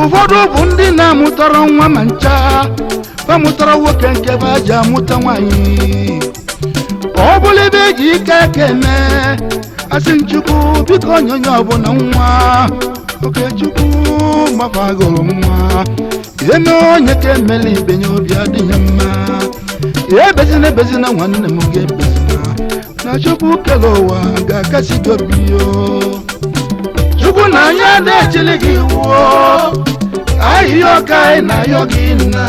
Ụfọdụ bụ ndị na-amụtara nwa ma ncha, fa mụtara nwoke nke ba ji amụta nwaanyị. Ọ bụrụ ebe eji ike aka eme, asị Nchukwu biko nye onye ọbụla nwa. Okechukwu gbafagoro nwa eme onye ka emela ibe nye, obi adịghị mma. Ebezina, ebezina, nwanne m, ga-ebezina na Chukwu kere ụwa ga-akasi gị obi. Yo Chukwu na anya na-echili gị wuo ahịhịa ọka anyị na-ayọ gị nna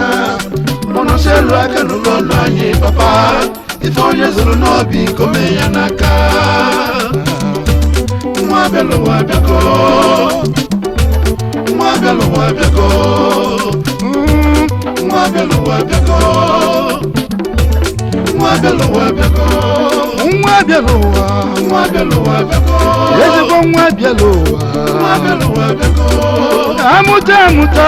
mụnụ selu aka n'ụlọ ụlọ anyị. Papa, ife onye zụrụ n'obi kome ya n'aka. Nwa abịala ụwa abịago, nwa abịala ụwa abịago, nwa abịala ụwa abịago, nwa abịala ụwa abịago, nwa abịala ụwa, nwa abịala ụwa abịago, ezigbo nwa abịala ụwa, nwa abịala ụwa abịago. Amụta amụta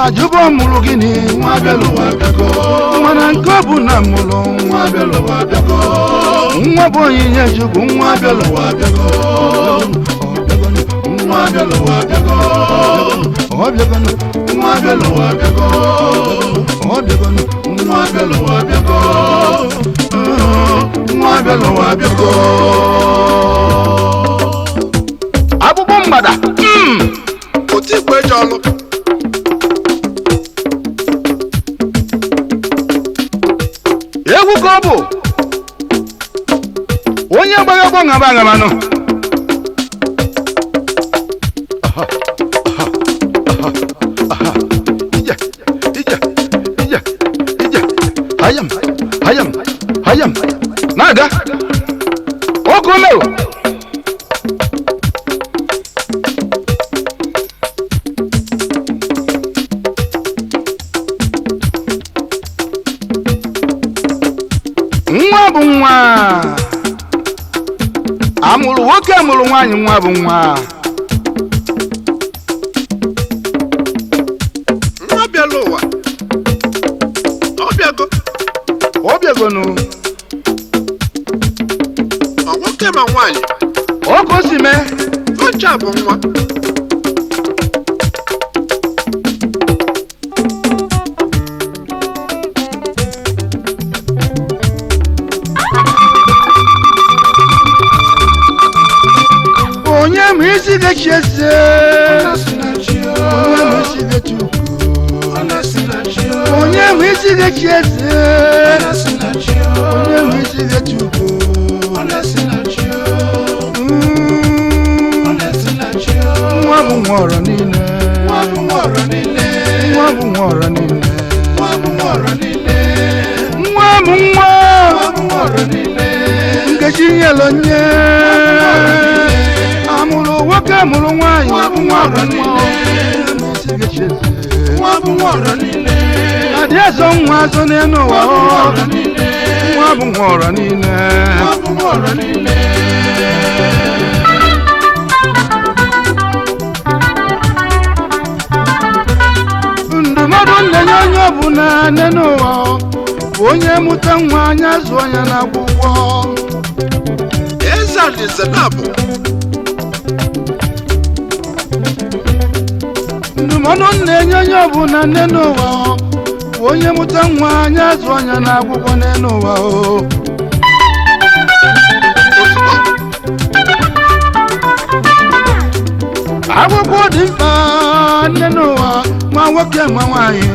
ajụbọ mụrụ gịnị? Nwa abịala ụwa abịago. Mana nke ọ bụ na mụrụ nwa abịala ụwa abịago, nwa bụ onyinye Chukwu. Nwa abịala ụwa abịago, nwa abịala ụwa abịago, ọ bịagonụ. Nwa abịala ụwa abịago, ọ bịagonụ. Nwa abịala ụwa abịago, nwa abịala ụwa abịago. Akpụkpọ mgbada. Otu igwe eji ọlụ. Egwu ka ọ bụ onye gbara agbọ ṅaba aṅabanụ. Ije, ije, ije, ije, hayam, hayam, hayam, na-aga oge omerụ. Nwa bụ nwa, amụrụ nwoke, amụrụ nwaanyị, nwa bụ nwa. Nwa bịala ụwa ọ bịago. Ọ bịagonu. Ọ nwoke ma nwaanyị. Ọ ka o si mee. Oche bụ nwa. Onye ma isi ga-echi eze, onye ma isi ga-echi ukwu, onye ma isi ga-echi eze, onye ma isi ga-echi ukwu. Nwa bụ nwa ọrọ niile, nwa bụ nwa ọrọ niile, nwa bụ nwa. Nkechi nyere onye amụrụ nwoke, mụrụ nwaanyị, nwa bụ nwa. Isi ga-echi eze. Adị azọ nwa azọ n'elu ụwa ọ. Nwa bụ nwa ọrọ niile. Ndụmọdụ nlenye onye ọbụla n'elu ụwa ọ, bụ onye mụta nwa anya zụọ ya n'akwụkwọ. Eze Alizenabụ. Ndụmọdụ na-enye onye ọbụla n'elu ụwa ọ, bụ onye mụta nwa anya zụọ ya n'akwụkwọ n'elu ụwa o. Ozugbo. Akwụkwọ dị mkpa n'elu ụwa, ma nwoke ma nwaanyị.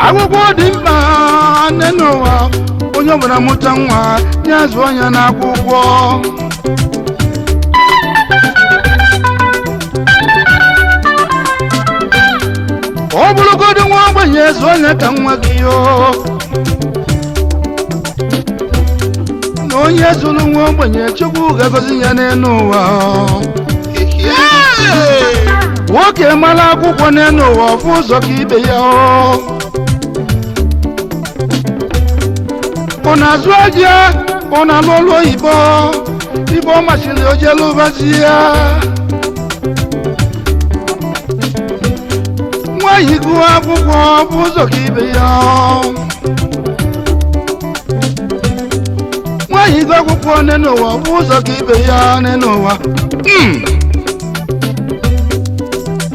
Akwụkwọ dị mkpa n'elu ụwa, onye ọbụla mụta nwa ya zụọ ya n'akwụkwọ. Ọ bụrụgodị nwa ogbenye, zụọ ya ka nwa gị yoo. Na onye zụrụ nwa ogbenye, Chukwu ga-agọzi ya n'elu ụwa. Nwoke mara akwụkwọ n'elu ụwa, ọfụ ụzọ ka ibe ya. Ọ na-azụ aja, ọ na-alụ ọlụ oyibo, ibe ọ masịrị ojelụbazi ya. Nwaanyị gụọ akwụkwọ, ọfụ ụzọ ka ibe ya. Nwaanyị Ịgụ akwụkwọ n'ụwa bụ ụzọ ka ibe ya n'ụwa.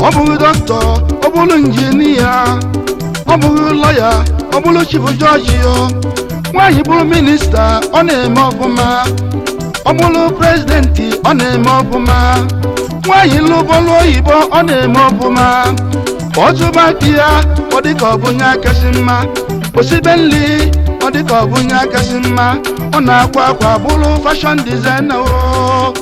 Ọ bụghị dọkịta, ọ bụrụ injinia, ọ bụghị lọya, ọ bụrụ chief judge o. Nwaanyị bụrụ minista, ọ na-eme ọfụma. Ọ bụrụ president, ọ na-eme ọfụma. Nwaanyị lụbọlụ oyibo, ọ na-eme ọfụma. Ọtụba di ya, ọ dịka ọ bụ nye akasị mma. Osibe nli, ọ dịka ọ bụ nye akasị mma. Ọ na-akwa akwa, bụrụ fashion designer o.